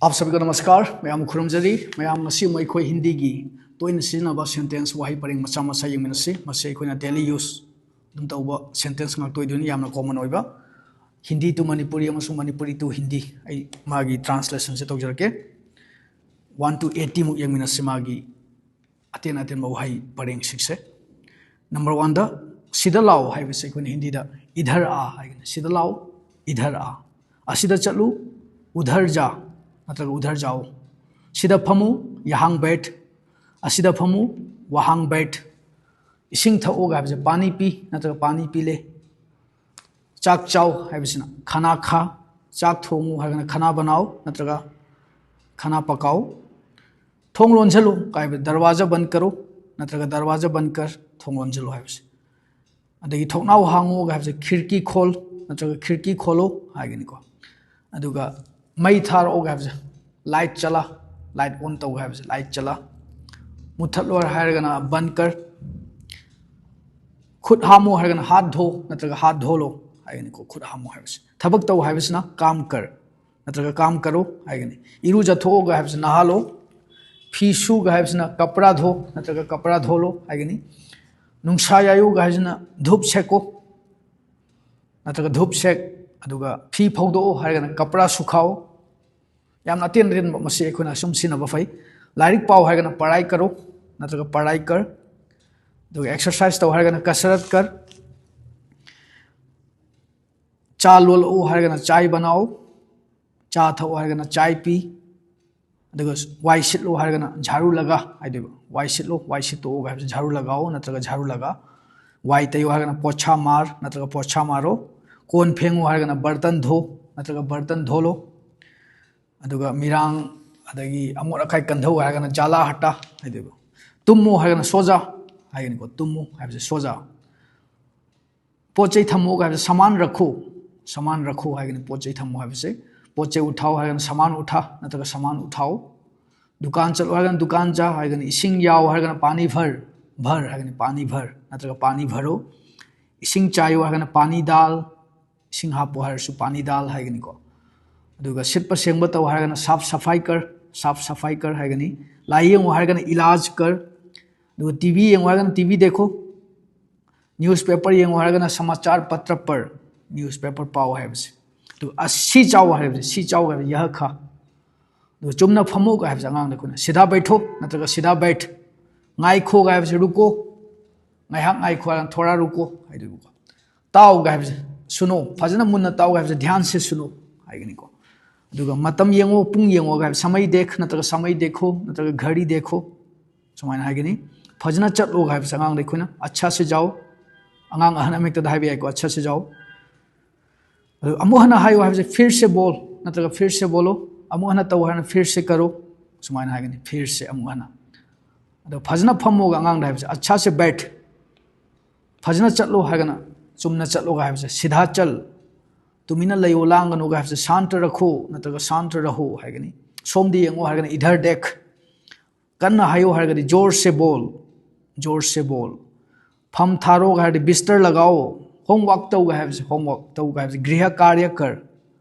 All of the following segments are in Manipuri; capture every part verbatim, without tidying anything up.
आप सभी को नमस्कार, ꯃꯌꯥꯝ ꯈꯨꯔꯨꯝꯖꯔꯤ꯫ ꯃꯌꯥꯝ, ꯉꯁꯤ ꯑꯃꯨꯛ ꯑꯩꯈꯣꯏ ꯍꯤꯟꯗꯤꯒꯤ ꯇꯣꯏꯅ ꯁꯤꯖꯤꯟꯅꯕ sentence, ꯋꯥꯍꯩ ꯄꯔꯦꯡ ꯃꯆꯥ ꯃꯆꯥ ꯌꯦꯡꯃꯤꯟꯅꯁꯤ꯫ ꯃꯁꯤ ꯑꯩꯈꯣꯏꯅ daily use ꯑꯗꯨꯝ ꯇꯧꯕ sentence ꯉꯥꯛꯇ ꯑꯣꯏꯗꯣꯏꯅꯤ, ꯌꯥꯝꯅ common ꯑꯣꯏꯕ꯫ Hindi to Manipuri ꯑꯃꯁꯨꯡ Manipuri to Hindi, ꯑꯩ ꯃꯥꯒꯤ translation ꯁꯦ ꯇꯧꯖꯔꯛꯀꯦ꯫ One to eighty ꯃꯨꯛ ꯌꯦꯡꯃꯤꯟꯅꯁꯤ, ꯃꯥꯒꯤ ꯑꯇꯦꯟ ꯑꯇꯦꯟꯕ ꯋꯥꯍꯩ ꯄꯔꯦꯡꯁꯤꯡꯁꯦ꯫ Number one ꯗ, "ꯁꯤꯗ ꯂꯥꯛꯑꯣ" ꯍꯥꯏꯕꯁꯦ ꯑꯩꯈꯣꯏꯅ ꯍꯤꯟꯗꯤꯗ "ꯏꯙꯔ ꯑꯥ" ꯍꯥꯏꯒꯅꯤ꯫ "ꯁꯤꯗ ꯂꯥꯛꯑꯣ", "ꯏꯙꯔ ꯑꯥ"꯫ "ꯑꯁꯤꯗ ꯆꯠꯂꯨ", "ꯎꯙꯔ ꯖꯥ" ꯅꯠꯇ꯭ꯔꯒ "ꯎꯙꯔ ꯖꯥꯎ"꯫ "ꯁꯤꯗ ꯐꯝꯃꯨ", "ꯌꯍꯥꯡ ꯕꯦꯊ"꯫ "ꯑꯁꯤꯗ ꯐꯝꯃꯨ", "ꯋꯍꯥꯡ ꯕꯦꯊ"꯫ "ꯏꯁꯤꯡ ꯊꯛꯑꯣ" ꯍꯥꯏꯕꯁꯦ "ꯄꯥꯅꯤ ꯄꯤ" ꯅꯠꯇ꯭ꯔꯒ "ꯄꯥꯅꯤ ꯄꯤ ꯂꯦ"꯫ "ꯆꯥꯛ ꯆꯥꯎ" ꯍꯥꯏꯕꯁꯤꯅ "ꯈꯥꯅꯥ ꯈꯥ"꯫ "ꯆꯥꯛ ꯊꯣꯡꯉꯨ" ꯍꯥꯏꯔꯒꯅ "ꯈꯥꯅꯥ ꯕꯅꯥꯎ" ꯅꯠꯇ꯭ꯔꯒ "ꯈꯥꯅꯥ ꯄꯀꯥꯎ"꯫ "ꯊꯣꯡ ꯂꯣꯟꯁꯤꯜꯂꯨ" ꯍꯥꯏꯕ "ꯗꯔꯋꯥꯖꯥ ꯕꯟꯗ ꯀꯔꯣ" ꯅꯠꯇ꯭ꯔꯒ "ꯗꯔꯋꯥꯖꯥ ꯕꯟꯗ ꯀꯔ", "ꯊꯣꯡ ꯂꯣꯟꯁꯤꯜꯂꯨ" ꯍꯥꯏꯕꯁꯦ꯫ ꯑꯗꯒꯤ "ꯊꯣꯡꯅꯥꯎ ꯍꯥꯡꯉꯨ" ꯍꯥꯏꯕꯁꯦ "ꯈꯤꯔꯀꯤ ꯈꯣꯜ" ꯅꯠꯇ꯭ꯔꯒ "ꯈꯤꯔꯀꯤ ꯈꯣꯂꯣ" ꯍꯥꯏꯒꯅꯤꯀꯣ꯫ ꯑꯗꯨꯒ "ꯃꯩ ꯊꯥꯔꯛꯑꯣ" ꯍꯥꯏꯕꯁꯦ "ꯂꯥꯏꯠ ꯆꯂꯥ", "ꯂꯥꯏꯠ ꯑꯣꯟ ꯇꯧ" ꯍꯥꯏꯕꯁꯦ "ꯂꯥꯏꯠ ꯆꯂꯥ"꯫ "ꯃꯨꯊꯠꯂꯣ" ꯍꯥꯏꯔꯒꯅ "ꯕꯟꯗ ꯀꯔ"꯫ "ꯈꯨꯠ ꯍꯥꯝꯃꯨ" ꯍꯥꯏꯔꯒꯅ "ꯍꯥꯠ ꯙꯣ" ꯅꯠꯇ꯭ꯔꯒ "ꯍꯥꯠ ꯙꯣꯂꯣ" ꯍꯥꯏꯒꯅꯤꯀꯣ, "ꯈꯨꯠ ꯍꯥꯝꯃꯨ" ꯍꯥꯏꯕꯁꯦ꯫ "ꯊꯕꯛ ꯇꯧ" ꯍꯥꯏꯕꯁꯤꯅ "ꯀꯥꯝ ꯀꯔ" ꯅꯠꯇ꯭ꯔꯒ "ꯀꯥꯝ ꯀꯔꯣ" ꯍꯥꯏꯒꯅꯤ꯫ "ꯏꯔꯨꯖꯊꯣꯛꯑꯣ" ꯍꯥꯏꯕꯁꯤꯅ "ꯅꯍꯥꯜꯂꯣ"꯫ "ꯐꯤ ꯁꯨ" ꯍꯥꯏꯕꯁꯤꯅ "ꯀꯄ꯭ꯔꯥ ꯙꯣ" ꯅꯠꯇ꯭ꯔꯒ "ꯀꯄ꯭ꯔꯥ ꯙꯣꯂꯣ" ꯍꯥꯏꯒꯅꯤ꯫ "ꯅꯨꯡꯁꯥ ꯌꯥꯏꯌꯨ" ꯍꯥꯏꯕꯁꯤꯅ "ꯙꯨꯞ ꯁꯦꯛꯀꯣ" ꯅꯠꯇ꯭ꯔꯒ "ꯙꯨꯞ ꯁꯦꯛ"꯫ ꯑꯗꯨꯒ "ꯐꯤ ꯐꯧꯗꯣꯛꯑꯣ" ꯍꯥꯏꯔꯒꯅ "ꯀꯄ꯭ꯔꯥ ꯁꯨꯈꯥꯎ"꯫ ꯌꯥꯝꯅ ꯑꯇꯦꯟ ꯑꯇꯦꯟꯕ ꯃꯁꯤ ꯑꯩꯈꯣꯏꯅ ꯑꯁꯨꯝ ꯁꯤꯖꯤꯟꯅꯕ ꯐꯩ꯫ "ꯂꯥꯏꯔꯤꯛ ꯄꯥꯎ" ꯍꯥꯏꯔꯒꯅ "ꯄꯔꯥꯏ ꯀꯔꯣ" ꯅꯠꯇ꯭ꯔꯒ "ꯄꯔꯥꯏ ꯀꯔ"꯫ ꯑꯗꯨꯒ "ꯑꯦꯛꯁꯔꯁꯥꯏꯁ ꯇꯧ" ꯍꯥꯏꯔꯒꯅ "ꯀꯁꯔꯠ ꯀꯔ"꯫ "ꯆꯥ ꯂꯣꯜꯂꯛꯎ" ꯍꯥꯏꯔꯒꯅ "ꯆꯥꯏ ꯕꯅꯥꯎ"꯫ "ꯆꯥ ꯊꯛꯎ" ꯍꯥꯏꯔꯒꯅ "ꯆꯥꯏ ꯄꯤ"꯫ ꯑꯗꯨꯒ "ꯋꯥꯏ ꯁꯤꯠꯂꯨ" ꯍꯥꯏꯔꯒꯅ "ꯖꯥꯔꯨ ꯂꯒꯥ" ꯍꯥꯏꯗꯣꯏꯕ꯫ "ꯋꯥꯏ ꯁꯤꯠꯂꯨ", "ꯋꯥꯏ ꯁꯤꯠꯇꯣꯛꯎ" ꯍꯥꯏꯕꯁꯦ "ꯖꯥꯔꯨ ꯂꯒꯥꯎ" ꯅꯠꯇ꯭ꯔꯒ "ꯖꯥꯔꯨ ꯂꯒꯥ"꯫ "ꯋꯥꯏ ꯇꯩꯌꯨ" ꯍꯥꯏꯔꯒꯅ "ꯄꯣꯠꯁꯥ ꯃꯥꯔ" ꯅꯠꯇ꯭ꯔꯒ "ꯄꯣꯠꯁꯥ ꯃꯥꯔꯣ"꯫ "ꯀꯣꯟ ꯐꯦꯡꯉꯨ" ꯍꯥꯏꯔꯒꯅ "ꯕꯔꯇꯟ ꯙꯣ" ꯅꯠꯇ꯭ꯔꯒ "ꯕꯔꯇꯟ ꯙꯣꯂꯣ"꯫ ꯑꯗꯨꯒ "ꯃꯤꯔꯥꯡ ꯑꯗꯒꯤ ꯑꯃꯣꯠ ꯑꯀꯥꯏ ꯀꯟꯊꯧ" ꯍꯥꯏꯔꯒꯅ "ꯖꯥꯂꯥ ꯍꯇꯥ" ꯍꯥꯏꯗꯣꯏꯕ꯫ "ꯇꯨꯝꯃꯨ" ꯍꯥꯏꯔꯒꯅ "ꯁꯣꯖꯥ" ꯍꯥꯏꯒꯅꯤꯀꯣ꯫ "ꯇꯨꯝꯃꯨ" ꯍꯥꯏꯕꯁꯦ "ꯁꯣꯖꯥ"꯫ "ꯄꯣꯠ ꯆꯩ ꯊꯝꯃꯨ" ꯍꯥꯏꯕꯁꯦ "ꯁꯥꯃꯥꯟ ꯔꯈꯣ", "ꯁꯥꯃꯥꯟ ꯔꯈꯣ" ꯍꯥꯏꯒꯅꯤ ꯄꯣꯠ ꯆꯩ ꯊꯝꯃꯨ ꯍꯥꯏꯕꯁꯦ꯫ "ꯄꯣꯠ ꯆꯩ ꯎꯊꯥꯎ" ꯍꯥꯏꯔꯒꯅ "ꯁꯥꯃꯥꯟ ꯎꯊꯥ" ꯅꯠꯇ꯭ꯔꯒ "ꯁꯥꯃꯥꯟ ꯎꯊꯥꯎ"꯫ "ꯗꯨꯀꯥꯟ ꯆꯠꯂꯨ" ꯍꯥꯏꯔꯒꯅ "ꯗꯨꯀꯥꯟ ꯖꯥ" ꯍꯥꯏꯒꯅꯤ꯫ "ꯏꯁꯤꯡ ꯌꯥꯎ" ꯍꯥꯏꯔꯒꯅ "ꯄꯥꯅꯤ ꯚꯔ", "ꯚꯔ" ꯍꯥꯏꯒꯅꯤ, "ꯄꯥꯅꯤ ꯚꯔ" ꯅꯠꯇ꯭ꯔꯒ "ꯄꯥꯅꯤ ꯚꯔꯣ"꯫ "ꯏꯁꯤꯡ ꯆꯥꯏꯌꯨ" ꯍꯥꯏꯔꯒꯅ "ꯄꯥꯅꯤ ꯗꯥꯜ", "ꯏꯁꯤꯡ ꯍꯥꯞꯄꯨ" ꯍꯥꯏꯔꯁꯨ "ꯄꯥꯅꯤ ꯗꯥꯜ" ꯍꯥꯏꯒꯅꯤꯀꯣ꯫ ꯑꯗꯨꯒ ꯁꯤꯠꯄ ꯁꯦꯡꯕ ꯇꯧ ꯍꯥꯏꯔꯒꯅ ꯁꯥꯐ ꯁꯐꯥꯏ ꯀꯔ, ꯁꯥꯐ ꯁꯐꯥꯏ ꯀꯔ ꯍꯥꯏꯒꯅꯤ꯫ ꯂꯥꯏ ꯌꯦꯡꯉꯨ ꯍꯥꯏꯔꯒꯅ ꯏꯂꯥꯖ ꯀꯔ꯫ ꯑꯗꯨꯒ ꯇꯤ ꯚꯤ ꯌꯦꯡꯉꯨ ꯍꯥꯏꯔꯒꯅ ꯇꯤ ꯚꯤ ꯗꯦꯈꯣ꯫ ꯅ꯭ꯌꯨꯁꯄꯦꯄꯔ ꯌꯦꯡꯉꯨ ꯍꯥꯏꯔꯒꯅ ꯁꯃꯥꯆꯥꯔ ꯄꯇ꯭ꯔ ꯄꯔ, ꯅ꯭ꯌꯨꯁꯄꯦꯄꯔ ꯄꯥꯎ ꯍꯥꯏꯕꯁꯦ꯫ ꯑꯗꯨꯒ ꯑꯁꯤ ꯆꯥꯎ ꯍꯥꯏꯕꯁꯦ, ꯁꯤ ꯆꯥꯎ ꯍꯥꯏꯕꯁꯦ ꯌꯍ ꯈ꯫ ꯑꯗꯨꯒ ꯆꯨꯝꯅ ꯐꯝꯃꯣꯒ ꯍꯥꯏꯕꯁꯦ ꯑꯉꯥꯡꯗ ꯑꯩꯈꯣꯏꯅ ꯁꯤꯙꯥ ꯕꯩꯊꯣ ꯅꯠꯇ꯭ꯔꯒ ꯁꯤꯙꯥ ꯕꯩꯊ꯫ ꯉꯥꯏꯈꯣꯒ ꯍꯥꯏꯕꯁꯦ ꯔꯨꯀꯣ, ꯉꯥꯏꯍꯥꯛ ꯉꯥꯏꯈꯣ ꯍꯥꯏꯔꯒ ꯊꯣꯔꯥ ꯔꯨꯀꯣ ꯍꯥꯏꯗꯣꯏꯕꯀꯣ꯫ ꯇꯥꯎꯒ ꯍꯥꯏꯕꯁꯦ ꯁꯨꯅꯣ, ꯐꯖꯅ ꯃꯨꯟꯅ ꯇꯥꯎꯒ ꯍꯥꯏꯕꯁꯦ ꯙ꯭ꯌꯥꯟ ꯁꯦ ꯁꯨꯅꯣ ꯍꯥꯏꯒꯅꯤꯀꯣ꯫ ꯑꯗꯨꯒ ꯃꯇꯝ ꯌꯦꯡꯉꯣ, ꯄꯨꯡ ꯌꯦꯡꯉꯣꯒ ꯍꯥꯏꯕ ꯁꯃꯩ ꯗꯦꯈ ꯅꯠꯇ꯭ꯔꯒ ꯁꯃꯩ ꯗꯦꯈꯣ ꯅꯠꯇ꯭ꯔꯒ ꯘꯔꯤ ꯗꯦꯈꯣ ꯁꯨꯃꯥꯏꯅ ꯍꯥꯏꯒꯅꯤ꯫ ꯐꯖꯅ ꯆꯠꯂꯣꯒ ꯍꯥꯏꯕꯁꯦ ꯑꯉꯥꯡꯗ ꯑꯩꯈꯣꯏꯅ ꯑꯆꯥ ꯁꯦ ꯖꯥꯎ, ꯑꯉꯥꯡ ꯑꯍꯟ ꯑꯃꯍꯦꯛꯇꯗ ꯍꯥꯏꯕ ꯌꯥꯏꯀꯣ, ꯑꯆꯥ ꯁꯦ ꯖꯥꯎ꯫ ꯑꯗꯨ ꯑꯃꯨꯛ ꯍꯟꯅ ꯍꯥꯏꯌꯨ ꯍꯥꯏꯕꯁꯦ ꯐꯤꯔ ꯁꯦ ꯕꯣꯜ ꯅꯠꯇ꯭ꯔꯒ ꯐꯤꯔ ꯁꯦ ꯕꯣꯂꯣ, ꯑꯃꯨꯛ ꯍꯟꯅ ꯇꯧ ꯍꯥꯏꯔꯒꯅ ꯐꯤꯔ ꯁꯦ ꯀꯔꯣ ꯁꯨꯃꯥꯏꯅ ꯍꯥꯏꯒꯅꯤ, ꯐꯤꯔ ꯁꯦ ꯑꯃꯨꯛ ꯍꯟꯅ꯫ ꯑꯗꯣ ꯐꯖꯅ ꯐꯝꯃꯣꯒ ꯑꯉꯥꯡꯗ ꯍꯥꯏꯕꯁꯦ ꯑꯆꯥ ꯁꯦ ꯕꯩꯊ꯫ ꯐꯖꯅ ꯆꯠꯂꯣ ꯍꯥꯏꯔꯒꯅ ꯆꯨꯝꯅ ꯆꯠꯂꯣꯒ ꯍꯥꯏꯕꯁꯦ ꯁꯤꯙꯥ ꯆꯜ꯫ ꯇꯨꯃꯤꯟꯅ ꯂꯩꯌꯣ, ꯂꯥꯡꯒꯅꯨꯒ ꯍꯥꯏꯕꯁꯦ ꯁꯥꯟꯇ ꯔꯈꯣ ꯅꯠꯇ꯭ꯔꯒ ꯁꯥꯟꯇ ꯔꯍꯣ ꯍꯥꯏꯒꯅꯤ꯫ ꯁꯣꯝꯗ ꯌꯦꯡꯉꯣ ꯍꯥꯏꯔꯒꯅ ꯏꯙꯔ ꯗꯦꯈ꯫ ꯀꯟꯅ ꯍꯥꯏꯌꯣ ꯍꯥꯏꯔꯒꯗꯤ ꯖꯣꯔ ꯁꯦ ꯕꯣꯜ, ꯖꯣꯔ ꯁꯦ ꯕꯣꯜ꯫ ꯐꯝ ꯊꯥꯔꯣꯒ ꯍꯥꯏꯔꯗꯤ ꯕꯤꯁꯇꯔ ꯂꯒꯥꯎ꯫ ꯍꯣꯝꯋꯥꯛ ꯇꯧꯒ ꯍꯥꯏꯕꯁꯦ, ꯍꯣꯝꯋꯥꯛ ꯇꯧꯒ ꯍꯥꯏꯕꯁꯦ ꯒ꯭ꯔꯤꯍ ꯀꯥꯔꯌ ꯀꯔ,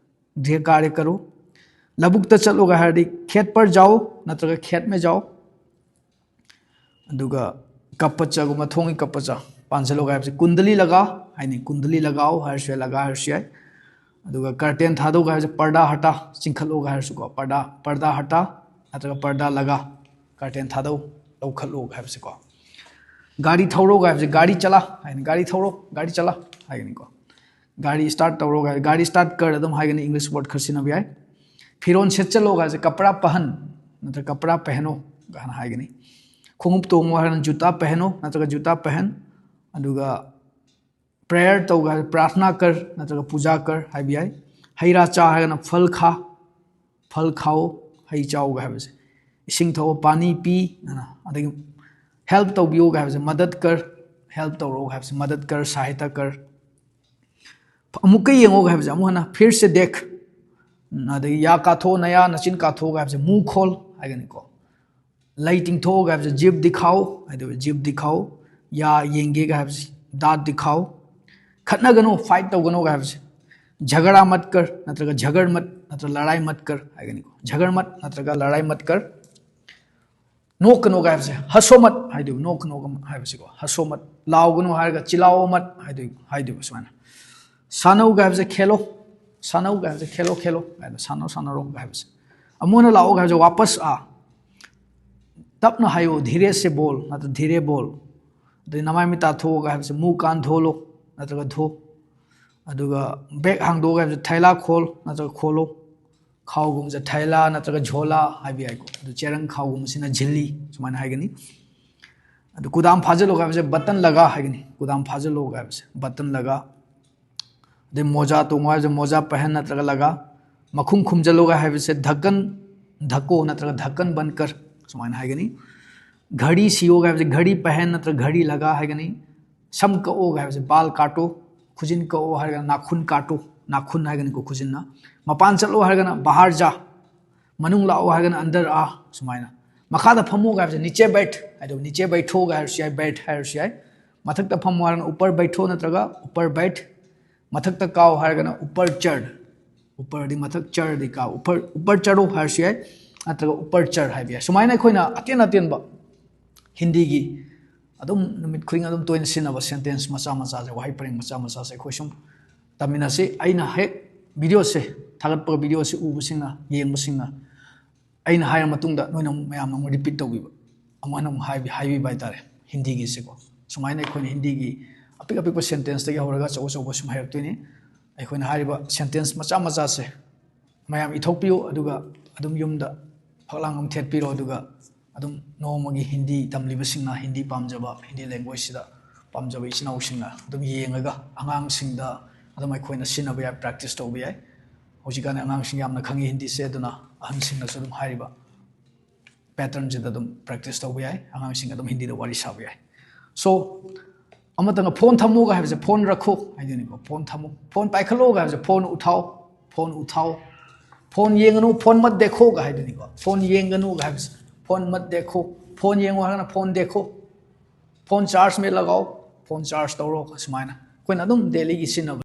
ꯒ꯭ꯔꯤꯍ ꯀꯥꯔꯌ ꯀꯔꯣ꯫ ꯂꯧꯕꯨꯛꯇ ꯆꯠꯂꯣꯒ ꯍꯥꯏꯔꯗꯤ ꯈꯦꯠ ꯄꯔ ꯖꯥꯎ ꯅꯠꯇ꯭ꯔꯒ ꯈꯦꯠ ꯃꯦ ꯖꯥꯎ꯫ ꯑꯗꯨꯒ ꯀꯞꯄꯆꯒꯨꯝꯕ, ꯊꯣꯡꯒꯤ ꯀꯞꯄꯆ ꯄꯥꯟꯁꯤꯜꯂꯣꯒ ꯍꯥꯏꯕꯁꯦ ꯀꯨꯟꯗꯂꯤ ꯂꯒꯥ ꯍꯥꯏꯅꯤ, ꯀꯨꯟꯗꯂꯤ ꯂꯒꯥꯎ ꯍꯥꯏꯔꯁꯨ ꯌꯥꯏ, ꯂꯒꯥ ꯍꯥꯏꯔꯁꯨ ꯌꯥꯏ꯫ ꯑꯗꯨꯒ ꯀꯔꯇꯦꯟ ꯊꯥꯗꯧꯒ ꯍꯥꯏꯕꯁꯦ ꯄꯔꯗꯥ ꯍꯇꯥ, ꯆꯤꯡꯈꯠꯂꯣꯒ ꯍꯥꯏꯔꯁꯨꯀꯣ, ꯄꯔꯗꯥ, ꯄꯔꯗꯥ ꯍꯇꯥ ꯅꯠꯇ꯭ꯔꯒ ꯄꯔꯗꯥ ꯂꯒꯥ, ꯀꯔꯇꯦꯟ ꯊꯥꯗꯧ, ꯂꯧꯈꯠꯂꯣꯒ ꯍꯥꯏꯕꯁꯦꯀꯣ꯫ ꯒꯥꯔꯤ ꯊꯧꯔꯣꯒ ꯍꯥꯏꯕꯁꯦ ꯒꯥꯔꯤ ꯆꯂꯥ ꯍꯥꯏꯅꯤ, ꯒꯥꯔꯤ ꯊꯧꯔꯣ, ꯒꯥꯔꯤ ꯆꯂꯥ ꯍꯥꯏꯒꯅꯤꯀꯣ꯫ ꯒꯥꯔꯤ ꯁ꯭ꯇꯥꯔꯠ ꯇꯧꯔꯣꯒ ꯍꯥꯏ, ꯒꯥꯔꯤ ꯁ꯭ꯇꯥꯔꯠ ꯀꯔ ꯑꯗꯨꯝ ꯍꯥꯏꯒꯅꯤ, ꯏꯪꯂꯤꯁ ꯋꯥꯔꯗ ꯈꯔ ꯁꯤꯖꯤꯟꯅꯕ ꯌꯥꯏ꯫ ꯐꯤꯔꯣꯟ ꯁꯦꯠꯆꯜꯂꯣꯒ ꯍꯥꯏꯕꯁꯦ ꯀꯄꯔꯥ ꯄꯍꯟ ꯅꯠꯇ꯭ꯔꯒ ꯀꯄꯔꯥ ꯄꯍꯅꯣ ꯀꯥꯏꯅ ꯍꯥꯏꯒꯅꯤ꯫ ꯈꯣꯡꯎꯞ ꯇꯣꯡꯉꯣ ꯍꯥꯏꯔꯒꯅ ꯖꯨꯇꯥ ꯄꯍꯅꯣ ꯅꯠꯇ꯭ꯔꯒ ꯖꯨꯇꯥ ꯄꯍꯟ꯫ ꯑꯗꯨꯒ ꯄ꯭ꯔꯦꯌꯔ ꯇꯧꯒꯦ ꯍꯥꯏꯔ ꯄ꯭ꯔꯥꯔꯊꯅꯥ ꯀꯔ ꯅꯠꯇ꯭ꯔꯒ ꯄꯨꯖꯥ ꯀꯔ ꯍꯥꯏꯕ ꯌꯥꯏ꯫ ꯍꯩ ꯔꯥ ꯆꯥ ꯍꯥꯏꯔꯒꯅ ꯐꯜ ꯈꯥ, ꯐꯜ ꯈꯥꯎ, ꯍꯩ ꯆꯥꯎꯒ ꯍꯥꯏꯕꯁꯦ꯫ ꯏꯁꯤꯡ ꯊꯛꯑꯣ, ꯄꯥꯅꯤ ꯄꯤ, ꯑꯗꯒꯤ ꯍꯦꯜꯞ ꯇꯧꯕꯤꯌꯣꯒ ꯍꯥꯏꯕꯁꯦ ꯃꯗꯠ ꯀꯔ, ꯍꯦꯜꯞ ꯇꯧꯔꯛꯑꯣꯒ ꯍꯥꯏꯕꯁꯦ ꯃꯗꯠ ꯀꯔ, ꯁꯥꯍꯤꯇ ꯀꯔ꯫ ꯑꯃꯨꯛꯀ ꯌꯦꯡꯉꯣꯒ ꯍꯥꯏꯕꯁꯦ ꯑꯃꯨꯛ ꯍꯟꯅ ꯐꯤꯔ ꯁꯦ ꯗꯦꯈ, ꯑꯗꯒꯤ ꯌꯥ ꯀꯥꯊꯣꯛꯑꯣ, ꯅꯌꯥ ꯅꯆꯤꯟ ꯀꯥꯊꯣꯛꯑꯣꯒ ꯍꯥꯏꯕꯁꯦ ꯃꯨ ꯈꯣꯜ ꯍꯥꯏꯒꯅꯤꯀꯣ꯫ ꯂꯩ ꯇꯤꯡꯊꯣꯛꯑꯣꯒ ꯍꯥꯏꯕꯁꯦ ꯖꯤꯕ ꯗꯤꯈꯥꯎ ꯍꯥꯏꯗꯣꯏꯕ, ꯖꯤꯕ ꯗꯤꯈꯥꯎ꯫ ꯌꯥ ꯌꯦꯡꯒꯦꯒ ꯍꯥꯏꯕꯁꯦ ꯗꯥꯠ ꯗꯤꯈꯥꯎ꯫ ꯈꯠꯅꯒꯅꯨ, ꯐꯥꯏꯠ ꯇꯧꯒꯅꯨꯒ ꯍꯥꯏꯕꯁꯦ ꯖꯒꯔꯥ ꯃꯠ ꯀꯔ ꯅꯠꯇ꯭ꯔꯒ ꯖꯒꯔ ꯃꯠ ꯅꯠꯇ꯭ꯔꯒ ꯂꯔꯥꯏ ꯃꯠꯀꯔ ꯍꯥꯏꯒꯅꯤꯀꯣ꯫ ꯖꯒꯔꯃꯠ ꯅꯠꯇ꯭ꯔꯒ ꯂꯔꯥꯏ ꯃꯠꯀꯔ꯫ ꯅꯣꯛꯀꯅꯣꯒ ꯍꯥꯏꯕꯁꯦ ꯍꯁꯣꯃꯠ ꯍꯥꯏꯗꯣꯏꯕ, ꯅꯣꯛꯀꯅꯣꯒ ꯍꯥꯏꯕꯁꯤꯀꯣ꯫ ꯍꯁꯣꯃꯠ, ꯂꯥꯎꯒꯅꯨ ꯍꯥꯏꯔꯒ ꯆꯤꯂꯥꯎ ꯑꯃꯠ ꯍꯥꯏꯗꯣꯏꯕ, ꯍꯥꯏꯗꯣꯏꯕ ꯁꯨꯃꯥꯏꯅ꯫ ꯁꯥꯟꯅꯧꯒ ꯍꯥꯏꯕꯁꯦ ꯈꯦꯂꯣ, ꯁꯥꯟꯅꯧꯒ ꯍꯥꯏꯕꯁꯦ ꯈꯦꯂꯣ ꯈꯦꯂꯣ ꯍꯥꯏꯅ, ꯁꯥꯟꯅꯧ ꯁꯥꯟꯅꯔꯣꯒ ꯍꯥꯏꯕꯁꯦ꯫ ꯑꯃꯨꯛ ꯍꯟꯅ ꯂꯥꯛꯑꯣꯒ ꯍꯥꯏꯕꯁꯦ ꯋꯥꯄꯁ ꯑꯥ꯫ ꯇꯞꯅ ꯍꯥꯏꯌꯣ, ꯙꯤꯔꯦ ꯁꯦ ꯕꯣꯜ ꯅꯠꯇ꯭ꯔ ꯙꯤꯔꯦ ꯕꯣꯜ꯫ ꯑꯗꯩ ꯅꯃꯥꯏ ꯃꯤꯠ ꯇꯥꯊꯣꯛꯑꯣꯒ ꯍꯥꯏꯕꯁꯦ ꯃꯨ ꯀꯥꯟ ꯙꯣꯂꯣ ꯅꯠꯇ꯭ꯔꯒ ꯙꯣ꯫ ꯑꯗꯨꯒ ꯕꯦꯛ ꯍꯥꯡꯗꯣꯛꯑꯣꯒ ꯍꯥꯏꯕꯁꯦ ꯊꯥꯏꯂꯥ ꯈꯣꯜ ꯅꯠꯇ꯭ꯔꯒ ꯈꯣꯂꯣ꯫ ꯈꯥꯎꯒꯨꯝꯕꯁꯦ ꯊꯥꯏꯂꯥ ꯅꯠꯇ꯭ꯔꯒ ꯖꯣꯂꯥ ꯍꯥꯏꯕ ꯌꯥꯏꯀꯣ꯫ ꯑꯗꯨ ꯆꯦꯔꯪ ꯈꯥꯎꯒꯨꯝꯕꯁꯤꯅ ꯖꯤꯜꯂꯤ ꯁꯨꯃꯥꯏꯅ ꯍꯥꯏꯒꯅꯤ꯫ ꯑꯗꯨ ꯀꯨꯗꯥꯝ ꯐꯥꯖꯤꯜꯂꯣꯒ ꯍꯥꯏꯕꯁꯦ ꯕꯇꯟ ꯂꯒꯥ ꯍꯥꯏꯒꯅꯤ, ꯀꯨꯗꯥꯝ ꯐꯥꯖꯤꯜꯂꯣꯒ ꯍꯥꯏꯕꯁꯦ ꯕꯇꯟ ꯂꯒꯥ꯫ ꯑꯗꯩ ꯃꯣꯖꯥ ꯇꯣꯡꯉꯣ ꯍꯥꯏꯕꯁꯦ ꯃꯣꯖꯥ ꯄꯍꯟ ꯅꯠꯇ꯭ꯔꯒ ꯂꯒꯥ꯫ ꯃꯈꯨꯝ ꯈꯨꯝꯖꯤꯜꯂꯣꯒ ꯍꯥꯏꯕꯁꯦ ꯙꯀꯟ, ꯙꯀꯣ ꯅꯠꯇ꯭ꯔꯒ ꯙꯀꯟ ꯕꯟꯀꯔ ꯁꯨꯃꯥꯏꯅ ꯍꯥꯏꯒꯅꯤ꯫ ꯘꯔꯤ ꯁꯤꯌꯣꯒ ꯍꯥꯏꯕꯁꯦ ꯘꯔꯤ ꯄꯍꯟ ꯅꯠꯇ꯭ꯔꯒ ꯘꯔꯤ ꯂꯒꯥ ꯍꯥꯏꯒꯅꯤ꯫ ꯁꯝ ꯀꯛꯑꯣꯒ ꯍꯥꯏꯕꯁꯦ ꯕꯥꯜ ꯀꯥꯇꯣ, ꯈꯨꯖꯤꯟ ꯀꯛꯑꯣ ꯍꯥꯏꯔꯒꯅ ꯅꯥꯈꯨꯟ ꯀꯥꯇꯣ, ꯅꯥꯈꯨꯟ ꯍꯥꯏꯒꯅꯤꯀꯣ ꯈꯨꯖꯤꯟꯅ꯫ ꯃꯄꯥꯟ ꯆꯠꯂꯣ ꯍꯥꯏꯔꯒꯅ ꯕꯥꯍꯥꯔ ꯖꯥ, ꯃꯅꯨꯡ ꯂꯥꯛꯑꯣ ꯍꯥꯏꯔꯒꯅ ꯑꯟꯗꯔ ꯑꯥ ꯁꯨꯃꯥꯏꯅ꯫ ꯃꯈꯥꯗ ꯐꯝꯃꯣꯒ ꯍꯥꯏꯕꯁꯦ ꯅꯤꯆꯦ ꯕꯩꯠ ꯍꯥꯏꯗꯣ, ꯅꯤꯆꯦ ꯕꯩꯊꯣꯒ ꯍꯥꯏꯔꯁꯨ ꯌꯥꯏ, ꯕꯩꯠ ꯍꯥꯏꯔꯁꯨ ꯌꯥꯏ꯫ ꯃꯊꯛꯇ ꯐꯝꯃꯣ ꯍꯥꯏꯔꯒꯅ ꯎꯄꯔ ꯕꯩꯊꯣ ꯅꯠꯇ꯭ꯔꯒ ꯎꯄꯔ ꯕꯩꯠ꯫ ꯃꯊꯛꯇ ꯀꯥꯎ ꯍꯥꯏꯔꯒꯅ ꯎꯄꯔ ꯆꯔ, ꯎꯄꯔꯗꯤ ꯃꯊꯛ, ꯆꯔꯗꯤ ꯀꯥꯎ, ꯎꯄꯔ, ꯎꯄꯔ ꯆꯔꯣ ꯍꯥꯏꯔꯁꯨ ꯌꯥꯏ ꯅꯠꯇ꯭ꯔꯒ ꯎꯄꯔ ꯆꯔ ꯍꯥꯏꯕ ꯌꯥꯏ꯫ ꯁꯨꯃꯥꯏꯅ ꯑꯩꯈꯣꯏꯅ ꯑꯇꯦꯟ ꯑꯇꯦꯟꯕ ꯍꯤꯟꯗꯤꯒꯤ ꯑꯗꯨꯝ ꯅꯨꯃꯤꯠ ꯈꯨꯗꯤꯡ ꯑꯗꯨꯝ ꯇꯣꯏꯅ ꯁꯤꯖꯤꯟꯅꯕ ꯁꯦꯟꯇꯦꯟꯁ ꯃꯆꯥ ꯃꯆꯥꯁꯦ, ꯋꯥꯍꯩ ꯄꯔꯦꯡ ꯃꯆꯥ ꯃꯆꯥꯁꯦ ꯑꯩꯈꯣꯏ ꯁꯨꯝ ꯇꯝꯃꯤꯟꯅꯁꯤ꯫ ꯑꯩꯅ ꯍꯦꯛ ꯚꯤꯗꯤꯑꯣꯁꯦ ꯊꯥꯒꯠꯄ, ꯚꯤꯗꯤꯑꯣꯁꯦ ꯎꯕꯁꯤꯡꯅ, ꯌꯦꯡꯕꯁꯤꯡꯅ ꯑꯩꯅ ꯍꯥꯏꯔ ꯃꯇꯨꯡꯗ ꯅꯣꯏꯅ ꯑꯃꯨꯛ, ꯃꯌꯥꯝꯅ ꯑꯃꯨꯛ ꯔꯤꯄꯤꯠ ꯇꯧꯕꯤꯕ, ꯑꯃꯨꯛ ꯍꯟꯅ ꯑꯃꯨꯛ ꯍꯥꯏꯕꯤ-, ꯍꯥꯏꯕꯤꯕ ꯍꯥꯏꯇꯥꯔꯦ ꯍꯤꯟꯗꯤꯒꯤꯁꯦꯀꯣ꯫ ꯁꯨꯃꯥꯏꯅ ꯑꯩꯈꯣꯏꯅ ꯍꯤꯟꯗꯤꯒꯤ ꯑꯄꯤꯛ ꯑꯄꯤꯛꯄ ꯁꯦꯟꯇꯦꯟꯁꯇꯒꯤ ꯍꯧꯔꯒ ꯑꯆꯧ ꯑꯆꯧꯕ ꯁꯨꯝ ꯍꯥꯏꯔꯛꯇꯣꯏꯅꯤ꯫ ꯑꯩꯈꯣꯏꯅ ꯍꯥꯏꯔꯤꯕ ꯁꯦꯟꯇꯦꯟꯁ ꯃꯆꯥ ꯃꯆꯥꯁꯦ ꯃꯌꯥꯝ ꯏꯊꯣꯛꯄꯤꯌꯨ, ꯑꯗꯨꯒ ꯑꯗꯨꯝ ꯌꯨꯝꯗ ꯐꯛꯂꯥꯡ ꯑꯃ ꯊꯦꯠꯄꯤꯔꯣ, ꯑꯗꯨꯒ ꯑꯗꯨꯝ ꯅꯣꯡꯃꯒꯤ ꯍꯤꯟꯗꯤ ꯇꯝꯂꯤꯕꯁꯤꯡꯅ, ꯍꯤꯟꯗꯤ ꯄꯥꯝꯖꯕ, ꯍꯤꯟꯗꯤ ꯂꯦꯡꯒ꯭ꯋꯦꯖꯁꯤꯗ ꯄꯥꯝꯖꯕ ꯏꯆꯤꯟ ꯏꯅꯥꯎꯁꯤꯡꯅ ꯑꯗꯨꯝ ꯌꯦꯡꯉꯒ ꯑꯉꯥꯡꯁꯤꯡꯗ ꯑꯗꯨꯝ ꯑꯩꯈꯣꯏꯅ ꯁꯤꯖꯤꯟꯅꯕ ꯌꯥꯏ, ꯄ꯭ꯔꯦꯛꯇꯤꯁ ꯇꯧꯕ ꯌꯥꯏ꯫ ꯍꯧꯖꯤꯛꯀꯥꯟꯗꯤ ꯑꯉꯥꯡꯁꯤꯡ ꯌꯥꯝꯅ ꯈꯪꯉꯤ ꯍꯤꯟꯗꯤꯁꯦ, ꯑꯗꯨꯅ ꯑꯍꯟꯁꯤꯡꯅꯁꯨ ꯑꯗꯨꯝ ꯍꯥꯏꯔꯤꯕ ꯄꯦꯇꯔꯟꯁꯤꯗ ꯑꯗꯨꯝ ꯄ꯭ꯔꯦꯛꯇꯤꯁ ꯇꯧꯕ ꯌꯥꯏ, ꯑꯉꯥꯡꯁꯤꯡ ꯑꯗꯨꯝ ꯍꯤꯟꯗꯤꯗ ꯋꯥꯔꯤ ꯁꯥꯕ ꯌꯥꯏ꯫ ꯁꯣ, ꯑꯃꯇꯪꯒ ꯐꯣꯟ ꯊꯝꯃꯣꯒ ꯍꯥꯏꯕꯁꯦ ꯐꯣꯟ ꯔꯈꯣ ꯍꯥꯏꯗꯣꯏꯅꯤꯀꯣ, ꯐꯣꯟ ꯊꯝꯃꯣ꯫ ꯐꯣꯟ ꯄꯥꯏꯈꯠꯂꯣꯒ ꯍꯥꯏꯕꯁꯦ ꯐꯣꯟ ꯎꯊꯥꯎ, ꯐꯣꯟ ꯎꯊꯥꯎ꯫ ꯐꯣꯟ ꯌꯦꯡꯒꯅꯨ, ꯐꯣꯟ ꯃꯠ ꯗꯦꯈꯣꯒ ꯍꯥꯏꯗꯣꯏꯅꯤꯀꯣ, ꯐꯣꯟ ꯌꯦꯡꯒꯅꯨꯒ ꯍꯥꯏꯕꯁꯦ ꯐꯣꯟ ꯃꯠ ꯗꯦꯈꯣ꯫ ꯐꯣꯟ ꯌꯦꯡꯉꯣ ꯍꯥꯏꯔꯒꯅ ꯐꯣꯟ ꯗꯦꯈꯣ꯫ ꯐꯣꯟ ꯆꯥꯔꯖ ꯃꯦꯠ ꯂꯒꯥꯎ, ꯐꯣꯟ ꯆꯥꯔꯖ ꯇꯧꯔꯣ꯫ ꯁꯨꯃꯥꯏꯅ ꯑꯩꯈꯣꯏꯅ ꯑꯗꯨꯝ ꯗꯦꯂꯤꯒꯤ ꯁꯤꯖꯤꯟꯅꯕ